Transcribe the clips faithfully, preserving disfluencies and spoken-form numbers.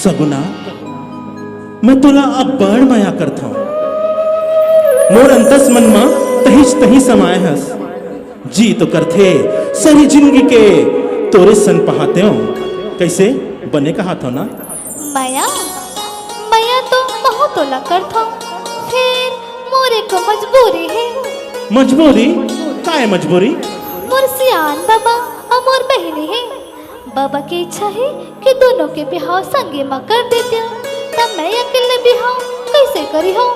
सगुना, मैं तोला अब्बड़ मया करथंव। मोर अंतस मन म तहिच तहीं समाय हस। जी तो करथे, सरी जिनगी के तोरे सन पहातेंव। कइसे, बने कहाथंव ना? मया, मया तो महूं तोला करथंव, फेर मोर एक मजबूरी हे। मजबूरी? काय मजबूरी? मोर सियान बबा अउ मोर बहिनी हे। बबा के इच्छा हे कि दूनों के बिहाव संगे म कर देतेंव, त मैं अकेल्ले बिहाव कइसे करिहंव?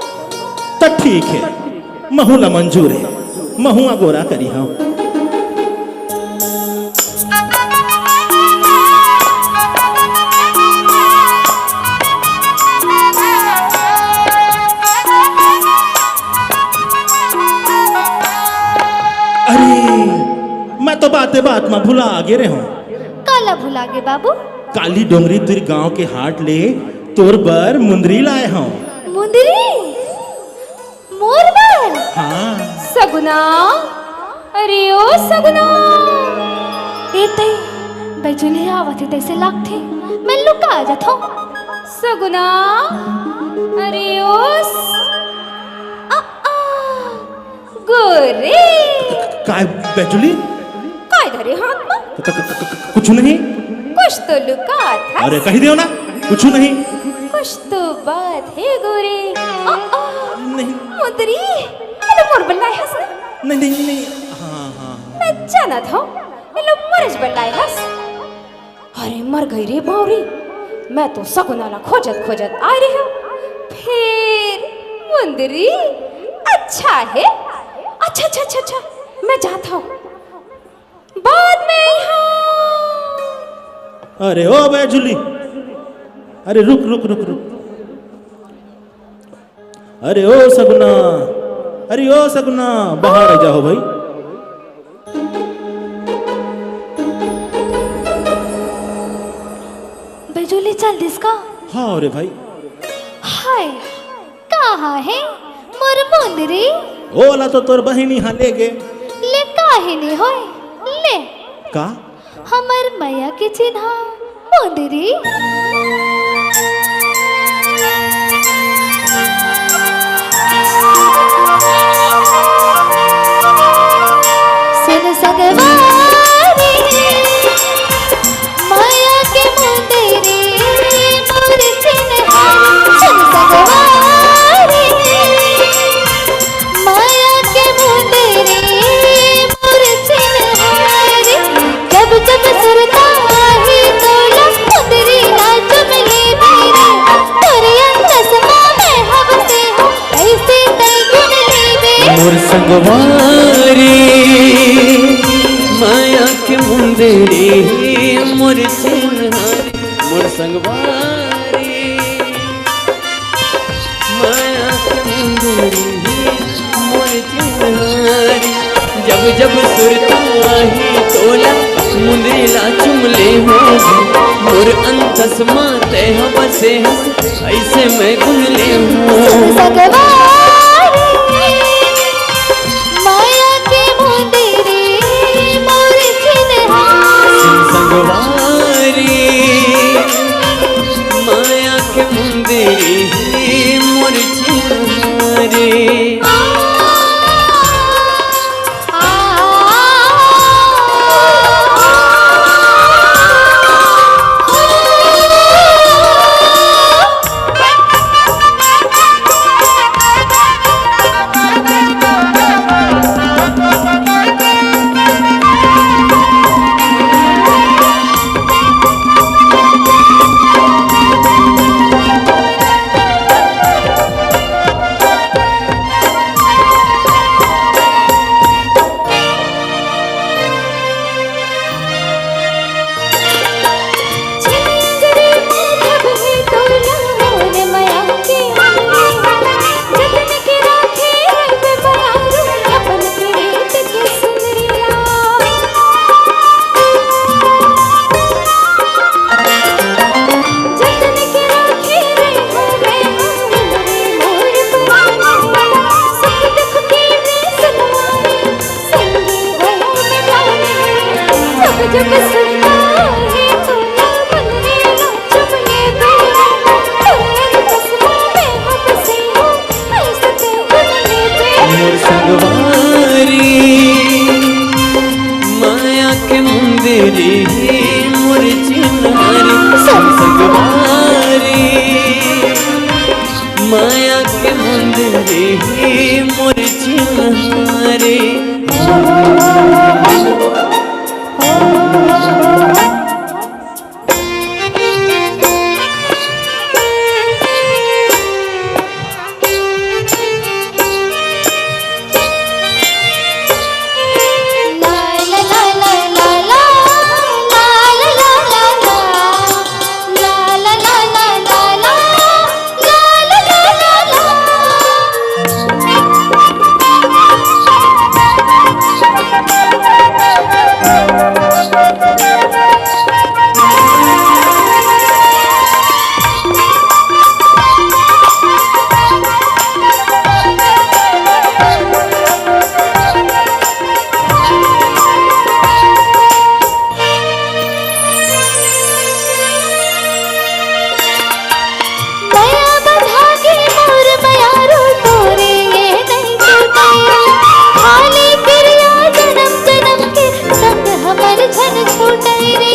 त ठीक हे, महूं ला मंजूर हे, महूं अगोरा करिहंव। अरे, मैं तो बाते बात म भुला गे रेहेंव। काला भुला गे बाबू? काली डोंगरी तीर गांव के हाट ले तोर बर मुंदरी लाय हंव। मुंदरी? मोर बर? हां। सगुना, अरे ओ सगुना, ए तई, बैजुली आवत हे तइसे लागथे, मैं लुका जाथंव। सगुना, अरे ओ स-, आ, आ, गोरे। काय बैजुली? काय धरे हाथ म? क-, क-, क-, क-, कुछू नहीं। कुछ तो लुकात हस। अरे कहि देव ना, कुछू नहीं। कुछ तो बात हे गोरे। आ, आ, नहीं। मुंदरी, एला मोर बर लाय हस ना? नहीं, नहीं, नहीं। हां, हां, हां। मैं जानत हंव, एला मोरेच बर लाय हस। अरे मर गई रे बावरी, मैं तो सगुना ला खोजत खोजत आय रेहेंव। फेर मुंदरी, अच्छा हे। अच्छा, अच्छा, अच्छा, अच्छा, मैं जात हंव, बाद में अइहंव। अरे ओ बैजुली, अरे रुक, रुक, रुक, रुक। अरे ओ सगुना, अरे ओ सगुना, बाहर आ जाओ भाई। बैजुली चल दिस का? हां रे भाई। हाय, कहां हे मोर मुंदरी? ओला तो तोर बहिनी हा ले गे। ले काहे नहीं होय? ले। का? हमर मया के चिन्हा मुंदरी। सुन सगवारी, मया के मुंदरी मोर चिन्हा। सुन सगवारी, मया के मुंदरी मोर चिन्हारी। जब जब सुरता आही तोला, मुंदरी ला चुम लेबे रे। तोरे अंतस मा मैं हबसे हंव, अइसे तैं गुन लेबे। मोर संगवारी, मया के मुंदरी मोर चिन्हारी। मोर संगवारी, मया के मुंदरी मोर चिन्हारी। जब जब सुरता आही तोला, मुंदरी ला चुम लेहूं। मोर अंतस मा तैं हा बसे हस, अइसे मैं गुन लेहूं। सुन सगवारी, मया के मुंदरी मोर चिन्हारी। सुन सगवारी, मया के मुंदरी मोर चिन्हारी। मोर चिन्हारे। मया बधागे मोर मयारू तोरे ये नहीं छूटे। खाली किरिया जन्म जन्म के संग हमर झन छूटे रे।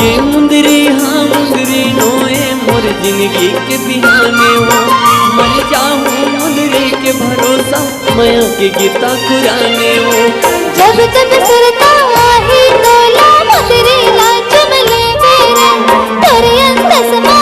ये मुंदरी, हाँ मुंदरी नोए मोर जिंदगी के बिहाने हो। मर जाहूँ मुंदरी के भरोसा, मया के गीता कुराने हो। जब जब सुरता आही तोला मुंदरी ला चुम ले बेरे। तोरे अंदस मा